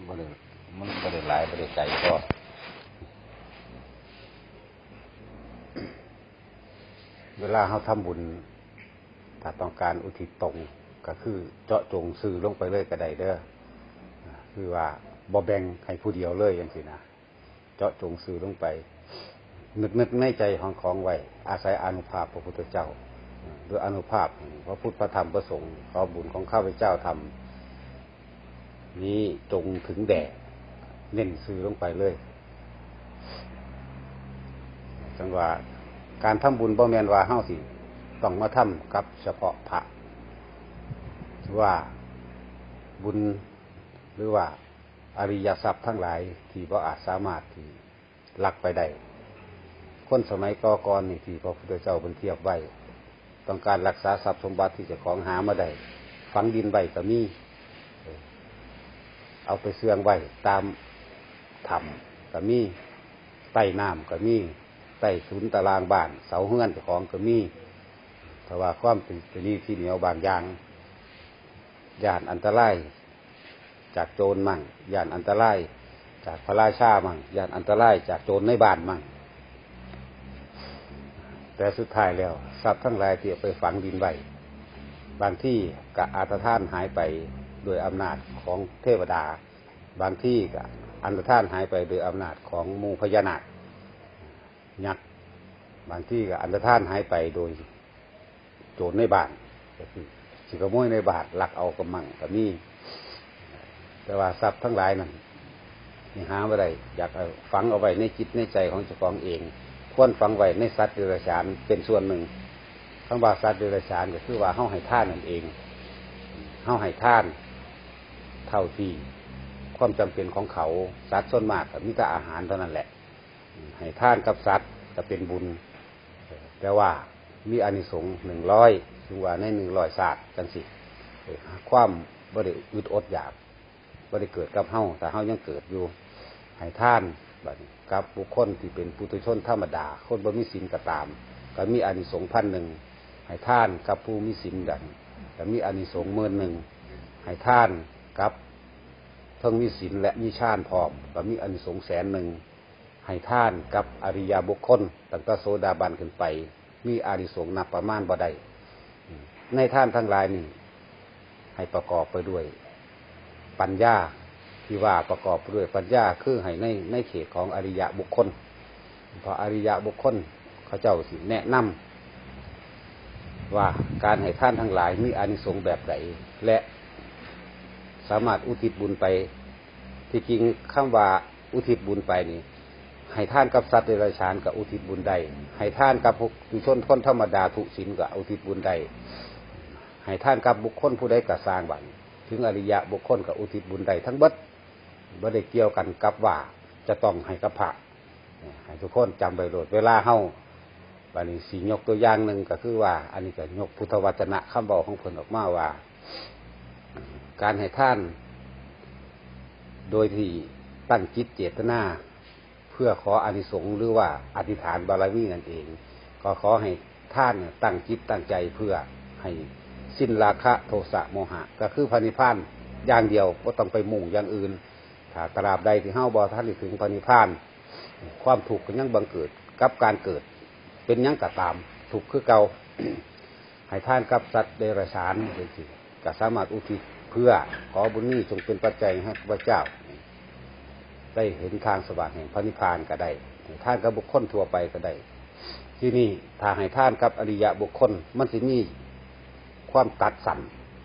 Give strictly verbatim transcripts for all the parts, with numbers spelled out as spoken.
บ่ได้ มันบ่ได้หลาย บ่ได้ไกลพอ เวลาเฮาทำบุญ ถ้าต้องการอุทิศตรง ก็คือเจาะจงซื่อลงไปเลยก็ได้เด้อ คือว่าบ่แบ่งให้ผู้เดียวเลยจังซี้นะ เจาะจงซื่อลงไป นึกนึกในใจของของไว้ อาศัยอานุภาพพระพุทธเจ้า ด้วยอานุภาพแห่งพระพุทธพระธรรมพระสงฆ์ ขอบุญของข้าพเจ้าทำนี้จงถึงแด่ เน้นซื่อลงไปเลย จังว่าการทำบุญบ่แม่นว่าเฮาสิต้องมาทำกับเฉพาะพระ ว่าบุญหรือว่าอริยทรัพย์ทั้งหลายที่บ่อาจสามารถที่ลักไปได้ คนสมัยก่อนนี่ที่พระพุทธเจ้าเพิ่นเทียบไว้ ต้องการรักษาทรัพย์สมบัติที่เจ้าของหามาได้ ฝังดินไว้ก็มี เอาไปเสื่องไว้ตามถ้ำก็มี ใต้น้ำก็มี ใต้ศูนย์ตารางบ้าน เสาเฮือนเจ้าของก็มี แต่ว่าความเป็นชนีที่เหนียวบางอย่าง ย่านอันตรายจากโจรมั่ง ย่านอันตรายจากพระราชามั่ง ย่านอันตรายจากโจรในบ้านมั่ง แต่สุดท้ายแล้วทรัพย์ทั้งหลายที่เอาไปฝังดินไว้ บางทีก็อันตรธานหายไปโดยอำนาจของเทวดา บางทีก็อันตรธานหายไปโดยอำนาจของหมู่พญานาค ยักษ์ บางทีก็อันตรธานหายไปโดยโจรในบ้าน ก็คือสิขโมยในบ้านลักเอากำมังก็มี แต่ว่าทรัพย์ทั้งหลายนั้นนี่หาบ่ได้ อยากเอาฝังเอาไว้ในจิตในใจของเจ้าของเอง ควรฝังไว้ในสัตว์เดรัจฉานเป็นส่วนหนึ่ง คำว่าสัตว์เดรัจฉานก็คือว่าเฮาให้ทานนั่นเอง เฮาให้ทานเท่าที่ความจำเป็นของเขา สัตว์ส่วนมากก็มีแต่อาหารเท่านั้นแหละ ให้ทานกับสัตว์ก็เป็นบุญ แต่ว่ามีอานิสงส์หนึ่งร้อย ถึงว่าในหนึ่งร้อยชาติจังซี้ ความบ่ได้อึดอดอยาก บ่ได้เกิดกับเฮา แต่เฮายังเกิดอยู่ ให้ทานบัดนี้กับบุคคลที่เป็นปุถุชนธรรมดา คนบ่มีศีลก็ตาม ก็มีอานิสงส์พันหนึ่ง ให้ทานกับผู้มีศีลดัง ก็มีอานิสงส์หมื่นหนึ่ง ให้ทานกับเพิ่งมีศีลและมีฌานพร้อม ก็มีอานิสงส์แสนหนึ่ง ให้ทานกับอริยบุคคล ตั้งแต่โสดาบันขึ้นไป มีอานิสงส์นับประมาณบ่ได้ ในทานทั้งหลายนี่ ให้ประกอบไปด้วยปัญญา ที่ว่าประกอบไปด้วยปัญญา คือให้ใน ในเขตของอริยบุคคล เพราะอริยบุคคลเขาเจ้าสิแนะนำ ว่าการให้ทานทั้งหลายมีอานิสงส์แบบใด และสามารถอุทิศบุญไป ที่จริงคำว่าอุทิศบุญไปนี่ ให้ทานกับสัตว์เดรัจฉานก็อุทิศบุญได้ ให้ทานกับปุถุชนคนธรรมดาทุศีลก็อุทิศบุญได้ ให้ทานกับบุคคลผู้ใดก็ซ่างบัด ถึงอริยบุคคลก็อุทิศบุญได้ทั้งเบิด บ่ได้เกี่ยวกันกับว่าจะต้องให้กับพระ ให้ทุกคนจำไว้โลด เวลาเฮา บัดนี้สิยกตัวอย่างหนึ่งก็คือว่า อันนี้ก็ยกพุทธวจนะคำเว้าของเพิ่นออกมาว่า การให้ทาน โดยที่ตั้งจิตเจตนา เพื่อขออานิสงส์หรือว่าอธิษฐานบารมีนั่นเอง ก็ขอให้ทานเนี่ยตั้งจิตตั้งใจเพื่อให้สิ้นราคะโทสะโมหะ ก็คือพระนิพพานอย่างเดียว บ่ต้องไปมุ่งอย่างอื่น ถ้าตราบใดที่เฮาบ่ทันได้ถึงพระนิพพาน ความทุกข์ก็ยังบังเกิดกับการเกิด เป็นหยังก็ตาม ทุกข์คือเก่า ให้ทานกับสัตว์เดรัจฉานจังซี้ ก็สามารถอุทิศเพื่อขอบุญนี้จงเป็นปัจจัยให้ข้าพเจ้า ได้เห็นทางสว่างแห่งพระนิพพานก็ได้ ให้ทานกับบุคคลทั่วไปก็ได้ ที่นี่ถ้าให้ทานกับอริยบุคคล มันสิมีความตัดสั้น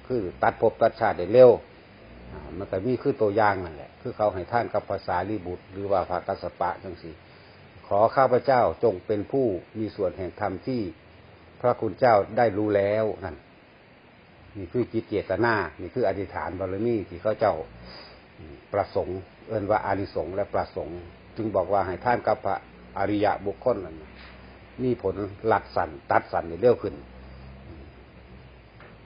คือตัดภพตัดชาติได้เร็ว อ่า มันก็มีคือตัวอย่างนั่นแหละ คือเขาให้ทานกับพระสารีบุตร หรือว่าพระกัสสปะจังซี้ ขอข้าพเจ้าจงเป็นผู้มีส่วนแห่งธรรมที่พระคุณเจ้าได้รู้แล้วนั่น นี่คือจิตเจตนา นี่คืออธิษฐานบารมีที่เขาเจ้า อืม ประสงค์ เอิ้นว่าอานิสงส์และประสงค์ จึงบอกว่าให้ทานกับพระอริยบุคคลนั่นน่ะ มีผลลัดสั้น ตัดสั้นได้เร็วขึ้น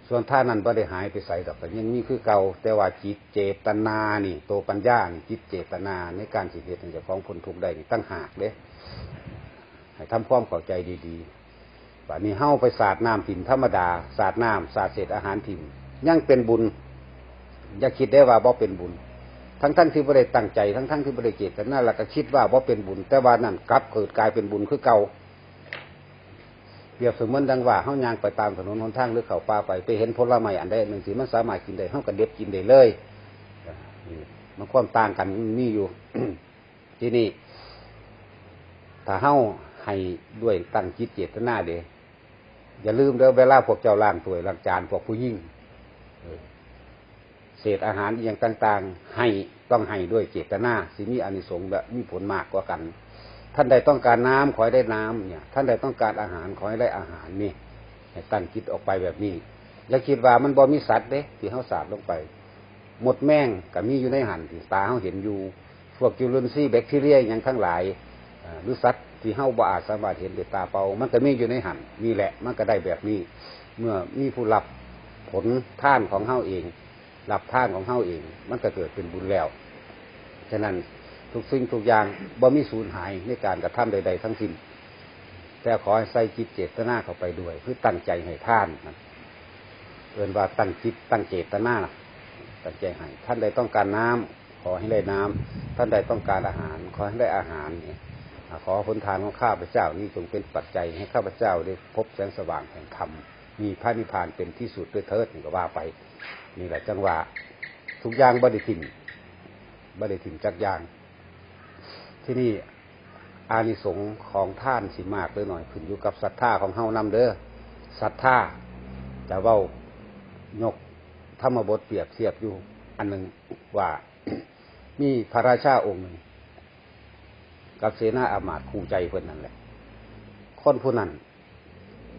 ส่วนทานนั้นบ่ได้หายไปไสดอก ก็ยังมีคือเก่า แต่ว่าจิตเจตนานี่ ตัวปัญญานี่ จิตเจตนาในการสิเฮ็ดให้เจ้าของพ้นทุกข์ได้นี่ต่างหากเด้ ให้ทำความเข้าใจดีๆ บัดนี้เฮาไปสาดน้ำถิ่มธรรมดา สาดน้ำ สาดเศษอาหารถิ่ม ยังเป็นบุญ อย่าคิดได้ว่าบ่เป็นบุญ ทั้งๆที่บ่ได้ตั้งใจ ทั้งๆที่บ่ได้เจตนา แล้วก็คิดว่าบ่เป็นบุญ แต่ว่านั่นกลับเกิดกลายเป็นบุญคือเก่า เปรียบเสมือนดังว่าเฮาย่างไปตามถนนหนทางหรือเข้าป่าไป ไปเห็นผลไม้อันใดอันหนึ่งที่มันสามารถกินได้ เฮาก็เด็ดกินได้เลย นี่มันความต่างกันมันมีอยู่ ทีนี้ ถ้าเฮาให้ด้วยตั้งจิตเจตนาเด้ อย่าลืมเด้อ เวลาพวกเจ้าล้างถ้วยล้างจาน พวกผู้หญิง เออ เศษอาหารอหย่างต่างๆ ให้ ต้องให้ด้วยเจตนา สิมีอานิสงส์แบบมีผลมากกว่ากัน ท่านใดต้องการน้ำ ขอให้ได้น้ำเนี่ย ท่านใดต้องการอาหาร ขอให้ได้อาหารนี่ ให้ตั้งจิตออกไปแบบนี้ อย่าคิดว่ามันบ่มีสัตว์เด้ ที่เฮาสาดลงไป มดแมงก็มีอยู่ในหั่น ที่ตาเฮาเห็นอยู่ พวกจุลินทรีย์แบคทีเรียอหย่างทั้งหลาย เอ่อ หรือสัตว์ที่เฮาบ่อาจสามารถเห็นด้วยตาเปล่า มันก็มีอยู่ในหั่น นี่แหละ มันก็ได้แบบนี้ เมื่อมีผู้รับผลทานของเฮาเอง รับทานของเฮาเอง มันก็เกิดเป็นบุญแล้ว ฉะนั้นทุกสิ่งทุกอย่างบ่มีสูญหายในการกระทำใดๆทั้งสิ้น แต่ขอให้ใส่จิตเจตนาเข้าไปด้วย คือตั้งใจให้ทานนะ เอิ้นว่าตั้งจิตตั้งเจตนา ตั้งใจให้ ท่านใดต้องการน้ำ ขอให้ได้น้ำ ท่านใดต้องการอาหาร ขอให้ได้อาหารเนี่ย อ่า ขอหนทางของข้าพเจ้านี้จงเป็นปัจจัยให้ข้าพเจ้าได้พบแสงสว่างแห่งธรรม มีพระนิพพานเป็นที่สุดด้วยเถิด นี่ก็ว่าไป นี่แหละจังว่าทุกอย่างบ่ได้ถิ่ม บ่ได้ถิ่มจักอย่าง ที่นี่อานิสงส์ของทานสิมากหรือน้อยขึ้นอยู่กับศรัทธาของเฮานำเด้อ ศรัทธา แต่เว้ายกธรรมบทเปรียบเทียบอยู่อันหนึ่งว่า มีพระราชาองค์หนึ่ง กับเสนาอามาตย์คู่ใจเพิ่นนั่นแหละ คนผู้นั้น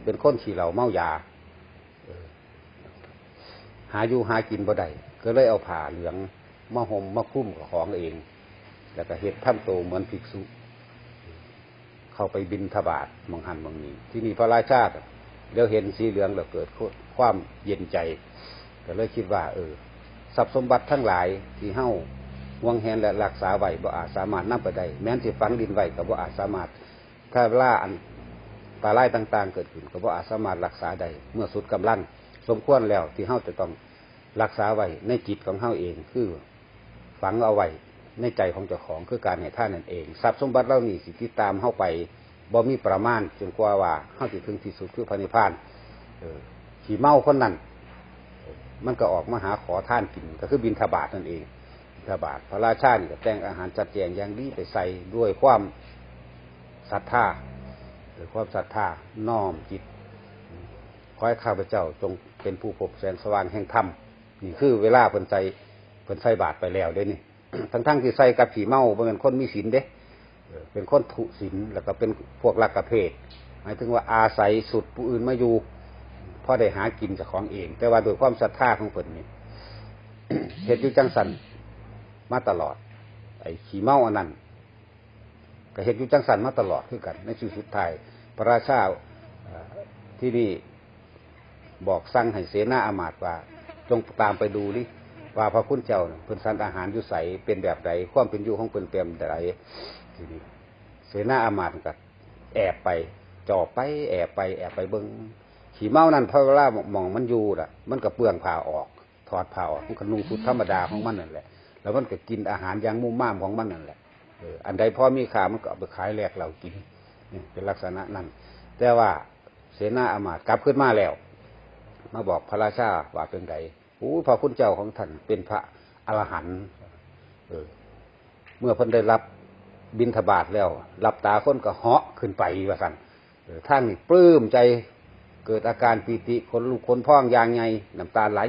เป็นคนขี้เหล้าเมายา เออ หาอยู่หากินบ่ได้ ก็เลยเอาผ้าเหลืองมาห่มมาคลุมกับของเอง แล้วก็เฮ็ดทำโตเหมือนภิกษุ เข้าไปบิณฑบาตหม่องหั่นหม่องนี้ ที่นี่พระราชาก็เดี๋ยวเห็นสีเหลืองแล้วเกิดความเย็นใจ ก็เลยคิดว่า เออ ทรัพย์สมบัติทั้งหลายที่เฮาหวงแหนและรักษาไว้บ่อาจสามารถนำไปได้ แม้นสิฝังดินไว้ก็บ่อาจสามารถ ถ้าเวลาอันตรายต่างๆเกิดขึ้นก็บ่อาจสามารถรักษาได้ เมื่อสุดกำลัง สมควรแล้วที่เฮาจะต้องรักษาไว้ในจิตของเฮาเอง คือฝังเอาไว้ในใจของเจ้าของ คือการให้ทานนั่นเอง ทรัพย์สมบัติเหล่านี้สิติดตามเฮาไปบ่มีประมาณ จนกว่าว่าเฮาสิถึงที่สุดคือพระนิพพาน เออ ขี้เมาคนนั้น มันก็ออกมาหาขอทานกิน ก็คือบิณฑบาตนั่นเอง บิณฑบาต พระราชานี่ก็แต่งอาหารจัดแจงอย่างดีไปใส่ด้วยความศรัทธา ด้วยความศรัทธาน้อมจิต ขอให้ข้าพเจ้าจงเป็นผู้พบแสงสว่างแห่งธรรม นี่คือเวลาเพิ่นใส่ เพิ่นใส่บาตรไปแล้วเด้นี่ ทั้งๆที่ใส่กับขี้เมา บ่แม่นคนมีศีลเด้ เออ เป็นคนทุศีล แล้วก็เป็นพวกลักขเพศ หมายถึงว่าอาศัยสุดผู้อื่นมาอยู่ พอได้หากินเจ้าของเอง แต่ว่าด้วยความศรัทธาของเพิ่นนี่ เฮ็ดอยู่จังซั่นมาตลอด ไอ้ขี้เมาอันนั้น ก็เฮ็ดอยู่จังซั่นมาตลอดคือกัน ในที่สุดท้าย พระราชา เอ่อ ที่นี่บอกสั่งให้เสนาอามาตย์ว่า จงตามไปดูนี่ ว่าพระคุณเจ้าน่ะเพิ่นฉันอาหารอยู่ไส เป็นแบบใด ความเป็นอยู่ของเพิ่นเป็นแบบใด ทีนี้เสนาอามาตย์ก็แอบไป จ่อไป แอบไป แอบไปเบิ่ง ขี้เมานั่น เพราะเวลาหม่องมันอยู่น่ะ มันก็เปลื้องผ้าออก ถอดผ้าออก มันก็นุ่งชุดธรรมดาของมันนั่นแหละ แล้วมันก็กินอาหารอย่างมุ่มม่ามของมันนั่นแหละ เออ อันใดพอมีค่ามันก็เอาไปขายแลกเหล้ากิน นี่เป็นลักษณะนั้น แต่ว่าเสนาอามาตย์กลับขึ้นมาแล้ว มาบอกพระราชาว่าเป็นได โอ้ พระคุณเจ้าของท่านเป็นพระอรหันต์ เออ เมื่อเพิ่นได้รับบิณฑบาตแล้ว หลับตาคนก็เหาะขึ้นไปว่าซั่น เออ ทางนี้ปลื้มใจ เกิดอาการปีติ ขนลุกขนพองอย่างใหญ่ น้ำตาไหล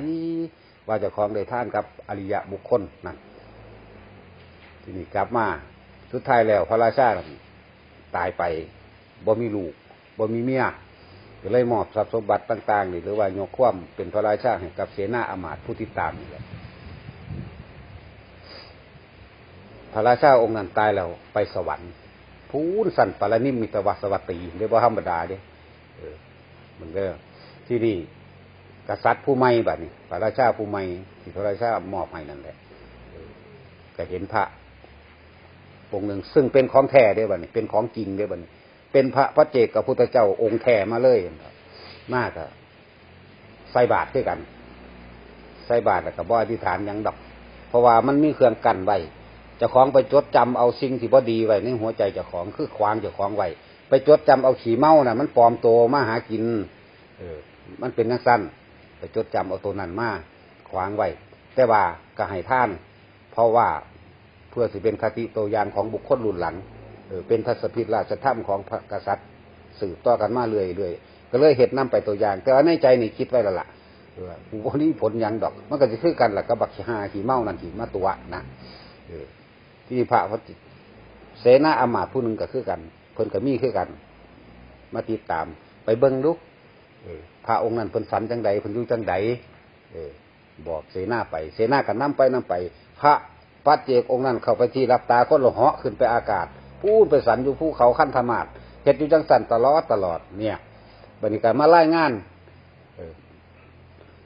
ว่าเจ้าของได้ทานกับอริยบุคคลนั่น ที่นี่กลับมา สุดท้ายแล้วพระราชานั่นตายไป บ่มีลูก บ่มีเมีย ก็เลยมอบทรัพย์สมบัติต่างๆนี่ หรือว่ายกความเป็นพระราชาให้กับเสนาอามาตย์ผู้ติดตามนี่แหละ พระราชาองค์นั้นตายแล้วไปสวรรค์ พูนสันปารนิมมิตวาสวัตตี เด้ บ่ธรรมดาเด้ เออ มันก็ ที่นี่กษัตริย์ผู้ใหม่บัดนี้ พระราชาผู้ใหม่ที่พระราชามอบให้นั่นแหละ เออ ก็เห็นพระองค์หนึ่งซึ่งเป็นของแท้เด้บัดนี้ เป็นของจริงเด้บัดนี้ เป็นพระปัจเจกพุทธเจ้าองค์แท้มาเลย มาก็ใส่บาตรคือกัน ใส่บาตรแล้วก็บ่อธิษฐานหยังดอก เพราะว่ามันมีเครื่องกั้นไว้ เจ้าของไปจดจำเอาสิ่งที่บ่ดีไว้ในหัวใจเจ้าของ คือขวางเจ้าของไว้ ไปจดจำเอาขี้เมาน่ะ มันปลอมตัวมาหากิน เออ มันเป็นจั่งซั้น ไปจดจำเอาตัวนั้นมาขวางไว้ แต่ว่าก็ให้ทาน เพราะว่าเพื่อสิเป็นคติตัวอย่างของบุคคลรุ่นหลัง เออ เป็นทัศพิธราชธรรมของพระกษัตริย์ สืบต่อกันมาเรื่อยๆ ก็เลยเฮ็ดนำไปตัวอย่าง แต่ว่าในใจนี่คิดไว้แล้วล่ะ เออ กูบ่มีผลหยังดอก มันก็สิคือกันล่ะกับบักขี้ห่าขี้เมานั่นที่มาตั๋วนะ เออ ที่พระ เสนาอามาตย์ผู้หนึ่งก็คือกัน เพิ่นก็มีคือกัน มาติดตาม ไปเบิ่งดู เออ พระองค์นั้นเพิ่นฝันจั่งใด เพิ่นอยู่จั่งใด เออ บอกเสนาไป เสนาก็นำไปนำไป พระปัจเจกองค์นั้นเข้าไปที่หลับตาคนละเหาะขึ้นไปอากาศ พูนไปสันอยู่ภูเขาคันธมาศ เฮ็ดอยู่จั่งซั้นตลอดตลอด เนี่ย บัดนี้ก็มารายงาน เออ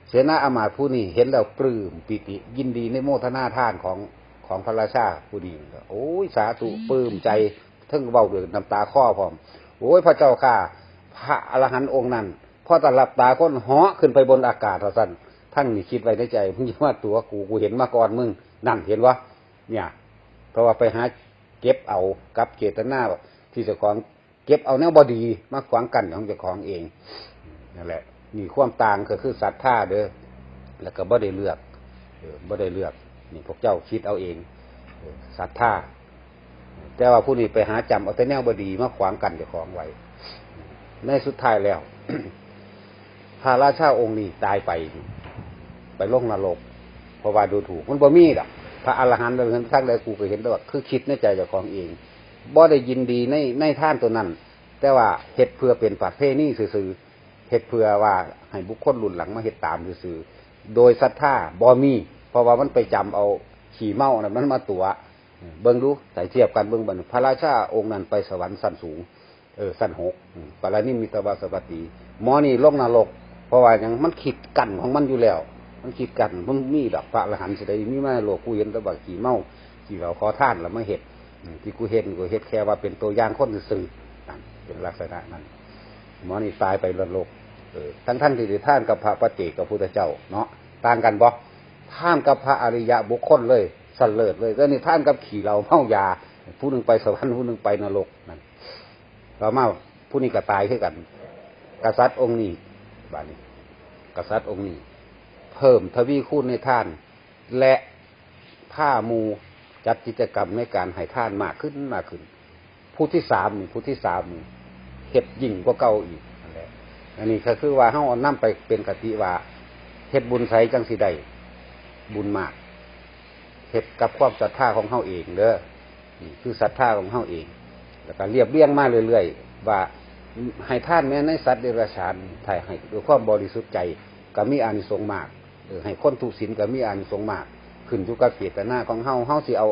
เสนาอามาตย์ผู้นี้เห็นแล้วปลื้มปีติ ยินดีในโมทนาทานของ ของพระราชาผู้นี้ โอ้ย สาธุ ปลื้มใจ เทิงเว้าด้วยน้ำตาคลอพร้อม โอ้ย พระเจ้าข้า พระอรหันต์องค์นั้น พอตาหลับตาคนเหาะขึ้นไปบนอากาศว่าซั่น ทั้งนี้คิดไว้ในใจ มึงอย่ามาตั๋วกู กูเห็นมาก่อนมึง นั่นเห็นบ่ เนี่ย เพราะว่าไปหาเก็บเอากับเจตนาที่เจ้าของเก็บเอาแนวบ่ดีมาขวางกั้นของเจ้าของเอง นั่นแหละ นี่ความต่างก็คือศรัทธาเด้อ แล้วก็บ่ได้เลือก เออ บ่ได้เลือก นี่พวกเจ้าคิดเอาเอง เออ ศรัทธา แต่ว่าผู้นี้ไปหาจำเอาแต่แนวบ่ดีมาขวางกั้นเจ้าของไว้ ในสุดท้ายแล้ว พระราชาองค์นี้ตายไป ไปลงนรก เพราะว่าดูถูก มันบ่มีดอก พระอรหันต์เรื่องนั้นทั้งใดกูก็เห็นแต่ว่าคือคิดในใจเจ้าของเอง บ่ได้ยินดีใน ในทานตัวนั้น แต่ว่าเฮ็ดเพื่อเป็นประเพณีซื่อๆ เฮ็ดเพื่อว่าให้บุคคลรุ่นหลังมาเฮ็ดตามซื่อๆ โดยศรัทธาบ่มี เพราะว่ามันไปจำเอาขี้เมาอันนั้นมันมาตั๋ว เบิ่งดู ใส่เทียบกันเบิ่งบัดนี้ พระราชาองค์นั้นไปสวรรค์ชั้นสูง เออ ชั้นหก อืม ปารานิมมิตวาสวัตถี หมอนี่ลงนรก เพราะว่าหยัง มันคิดกั้นของมันอยู่แล้ว มันคิดกั้น มันมีดอกพระอรหันต์สิได้มีมานรก กูเห็นแต่ว่าขี้เมา ขี้เหล้าขอทานแล้วมาเฮ็ด อืม ที่กูเห็น กูเฮ็ดแค่ว่าเป็นตัวอย่างคนซื่อๆ นั่น เป็นลักษณะนั้น หมอนี่ตายไปนรก เออ ทั้งๆ ที่ได้ทานกับพระปัจเจกพระพุทธเจ้าเนาะ ต่างกันบ่ ทานกับพระอริยะบุคคลเลย ชั้นเลิศเลย แต่นี่ทานกับขี้เหล้าเมายา ผู้หนึ่งไปสวรรค์ ผู้หนึ่งไปนรก นั่น ต่อมาผู้นี้ก็ตายคือกัน กษัตริย์องค์นี้ บัดนี้ กษัตริย์องค์นี้ เพิ่มทวีคูณในทาน และพาหมู่จัดกิจกรรมในการให้ทานมากขึ้น มากขึ้น ผู้ที่สามนี่ ผู้ที่สามนี่ เฮ็ดยิ่งกว่าเก่าอีก นั่นแหละ อันนี้ก็คือว่าเฮาเอานำไปเป็นคติว่า เฮ็ดบุญไสจั่งสิได้บุญมาก เฮ็ดกับความศรัทธาของเฮาเองเด้อ นี่คือศรัทธาของเฮาเอง แล้วก็เรียบเรียงมาเรื่อยๆ ว่าให้ทานแม้ในสัตว์เดรัจฉาน ถ้าให้ด้วยความบริสุทธิ์ใจ ก็มีอานิสงส์มาก เออ ให้คนทุศีลก็มีอานิสงส์มาก ขึ้นอยู่กับเจตนาของเฮา เฮาสิเอา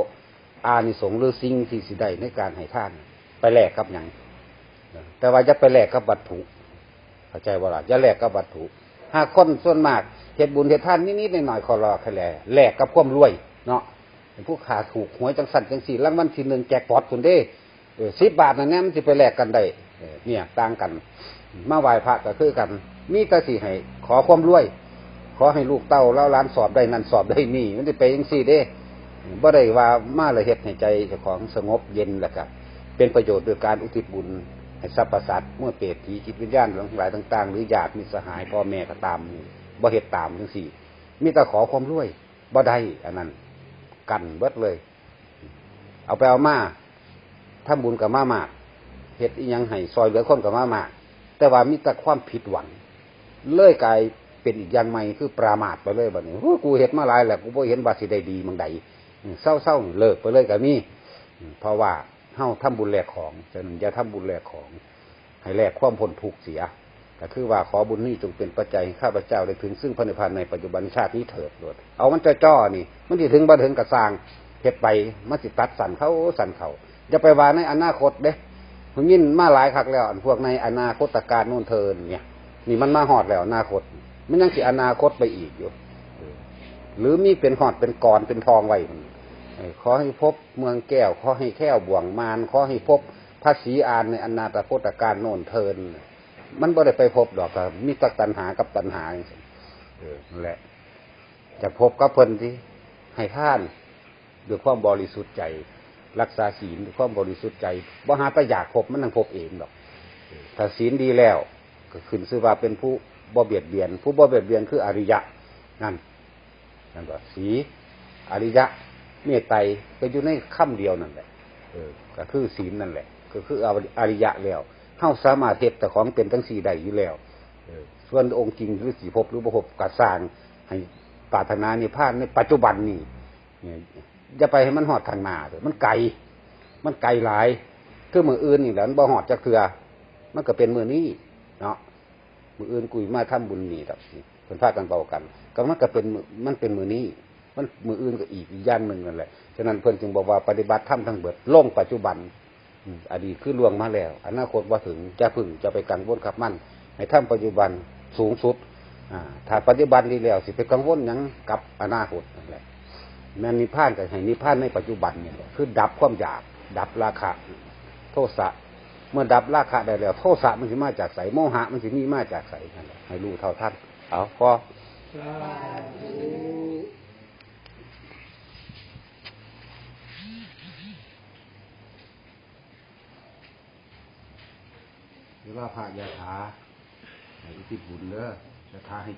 อานิสงส์หรือสิ่งที่สิได้ในการให้ทาน ไปแลกกับหยัง แต่ว่าอย่าไปแลกกับวัตถุ เข้าใจบ่ล่ะ อย่าแลกกับวัตถุ หากคนส่วนมากเฮ็ดบุญเฮ็ดทานนิดๆหน่อยๆ ขอรอแค่แล แลกกับความรวยเนาะ เป็นผู้ขาถูกหวยจั่งซั่นจั่งซี่ รางวัลที่หนึ่งแจ็คพอตพุ้นเด้ เออ สิบบาทนั่นแหละ มันสิไปแลกกันได้ เออ เนี่ย ต่างกัน มาไหว้พระก็คือกัน มีแต่สิให้ขอความรวย ขอให้ลูกเต้าเหล่าหลานสอบได้นั่นสอบได้นี่ มันสิไปจั่งซี่เด้ บ่ได้ว่ามาแล้วเฮ็ดให้ใจเจ้าของสงบเย็นแล้วก็เป็นประโยชน์โดยการอุทิศบุญให้สรรพสัตว์ เมื่อเปรต ผี จิตวิญญาณทั้งหลายต่างๆ หรือญาติมิตรสหายพ่อแม่ก็ตาม บ่เฮ็ดตามจั่งซี่ มีแต่ขอความรวย บ่ได้ อันนั้น กันเบิดเลย เอาไปเอามา ทำบุญก็มามาก เฮ็ดอิหยังให้ซอยเหลือคนก็มามาก แต่ว่ามีแต่ความผิดหวัง เลยกลายเป็นอีกอย่างใหม่ คือประมาทไปเลยบัดนี้ โอ้ กูเฮ็ดมาหลายแล้ว กูบ่เห็นว่าสิได้ดีหม่องใด อืม เซาๆ เลิกไปเลยก็มี อืม เพราะว่าเฮาทำบุญแลกของ ฉะนั้นอย่าทำบุญแลกของ ให้แลกความพ้นทุกข์เสีย ก็คือว่าขอบุญนี้จงเป็นปัจจัยให้ข้าพเจ้าได้ถึงซึ่งพระนิพพานในปัจจุบันชาตินี้เถิด โลด เอามันจ้อๆ นี่ มันสิถึงบ่ถึงก็ซ่าง เฮ็ดไป มันสิตัดสั้นเข้าสั้นเข้า อย่าไปว่าในอนาคตเด้ ผมยินมาหลายคักแล้ว อันพวกในอนาคตการโน่นเทินเนี่ย นี่มันมาฮอดแล้วอนาคต มันยังสิอนาคตไปอีกอยู่ เออ หรือมีเป็นฮอดเป็นกรเป็นทองไว้ เออ ขอให้พบเมืองแก้ว ขอให้แคล้วบ่วงมาร ขอให้พบพระศรีอานในอนาคตการโน่นเทิน มันบ่ได้ไปพบดอก ก็มีแต่ตัณหากับตัณหาจั่งซี้ เออ นั่นแหละ จะพบกับเพิ่นติ ให้ทานด้วยความบริสุทธิ์ใจ รักษาศีลด้วยความบริสุทธิ์ใจ บ่หาแต่อยากพบ มันนั่งพบเองดอก ถ้าศีลดีแล้ว ก็ขึ้นชื่อว่าเป็นผู้บ่เบียดเบียน ผู้บ่เบียดเบียนคืออริยะ นั่น นั่นก็สี อริยะ เมตไตร ก็อยู่ในคำเดียวนั่นแหละ เออ ก็คือศีลนั่นแหละ ก็คืออริยะแล้ว เฮาสามารถเฮ็ดแต่ของเป็นจังซี่ได้อยู่แล้ว เออ ส่วนองค์จริงคือสิพบหรือบ่พบก็ซ่าง ให้ปรารถนานิพพานในปัจจุบันนี่ เนี่ย อย่าไปให้มันฮอดข้างหน้าเด้อ มันไกล มันไกลหลาย คือมื้ออื่นนี่แหละ มันบ่ฮอดจักเทื่อ มันก็เป็นมื้อนี้เนาะ มื้ออื่นกูมาทำบุญนี่ดอก เพิ่นพากันเว้ากัน ก็มันก็เป็นมื้อ มันเป็นมื้อนี้ มันมื้ออื่นก็อีก อีกอย่างหนึ่งนั่นแหละ ฉะนั้นเพิ่นจึงบอกว่าปฏิบัติธรรมทั้งเบิด ลงปัจจุบัน อืม อดีตคือล่วงมาแล้ว อนาคตบ่ถึง อย่าพึ่ง อย่าไปกังวลกับมัน ให้ทำปัจจุบันสูงสุด อ่า ถ้าปัจจุบันดีแล้ว สิไปกังวลหยังกับอนาคตนั่นแหละ แม่นนิพพานก็ให้นิพพานในปัจจุบันนี่แหละ คือดับความอยาก ดับราคะ โทสะ เมื่อดับราคะได้แล้ว โทสะมันสิมาจากไส โมหะมันสิมีมาจากไส นั่นแหละ ให้รู้เท่าทัน เอา พอ สาธุ เวลาพระยาถา ให้อุทิศบุญเด้อ ยาถาให้